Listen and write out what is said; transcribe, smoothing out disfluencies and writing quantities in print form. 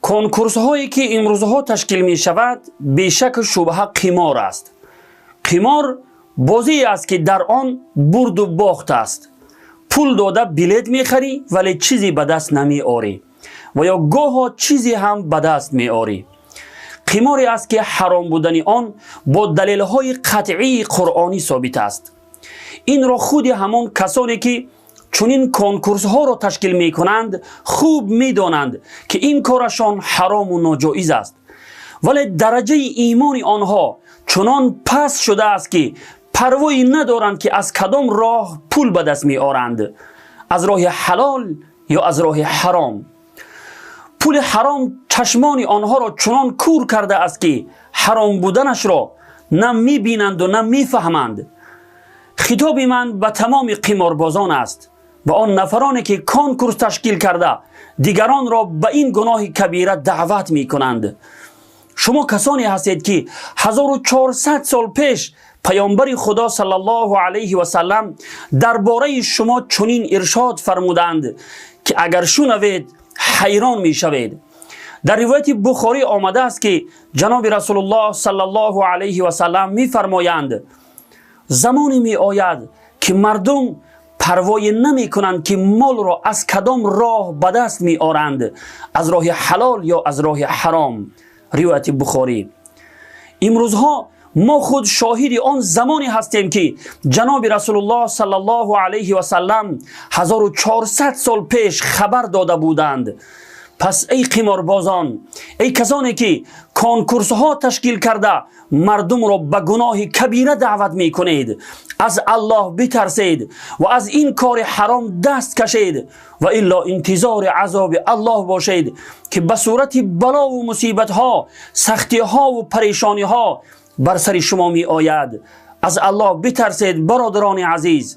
Конкурсҳое, ки имрӯзҳо ташкил мешавад, бешаку шубҳа қимор аст. Қимор бозие аст, ки дар он бурду бохт аст. Пул дода билет мехарӣ, вале чизе ба даст намеорӣ ва ё гоҳо чизе ҳам ба даст меорӣ. Қиморе аст, ки ҳаром будани он бо далелҳои қатъии қуръонӣ собит аст. Инро худи ҳамон касоне, ки чунин конкурсҳоро ташкил мекунанд, хуб медонанд, ки ин корашон ҳарому ноҷоиз аст, вале дараҷаи имони онҳо чунон паст шудааст, ки парвоӣ надоранд, ки аз кадом роҳ пул ба даст меоранд, аз роҳи ҳалол ё аз роҳи ҳаром. Пули ҳаром чашмони онҳоро чунон кур кардааст, ки ҳаром буданашро на мебинанду, на мефаҳманд. Хитоби ман ба тамоми қиморбозон аст ва он нафароне, ки конкурс ташкил карда, дигаронро ба ин гуноҳи кабира даъват мекунанд. Шумо касоне ҳастед, ки 1400 сол пеш паёмбари Худо саллаллоҳу алайҳи васаллам дар бораи шумо чунин иршод фармуданд, ки агар шунавед, ҳайрон мешавед. Дар ривояти Бухорӣ омадааст, ки ҷаноби Расулуллоҳ саллаллоҳу алайҳи васаллам мефармоянд: «Замоне меояд, ки мардум парвое намекунанд, ки молро аз кадом роҳ ба даст меоранд, аз роҳи ҳалол ё аз роҳи ҳаром». Ривояти Бухорӣ. Имрӯзҳо мо худ шоҳиди он замоне ҳастем, ки ҷаноби Расулуллоҳ саллаллоҳу алайҳи васаллам 1400 сол пеш хабар дода буданд. Пас эй қиморбозон, эй касоне, ки конкурсҳо ташкил карда, мардумро ба гуноҳи кабира даъват мекунед, аз Аллоҳ битарсед ва аз ин кори ҳаром даст кашед ва илло интизори азоби Аллоҳ бошед, ки ба сурати балову мусибатҳо, сахтиҳову парешониҳо бар сари шумо меояд. Аз Аллоҳ битарсед, бародарони азиз.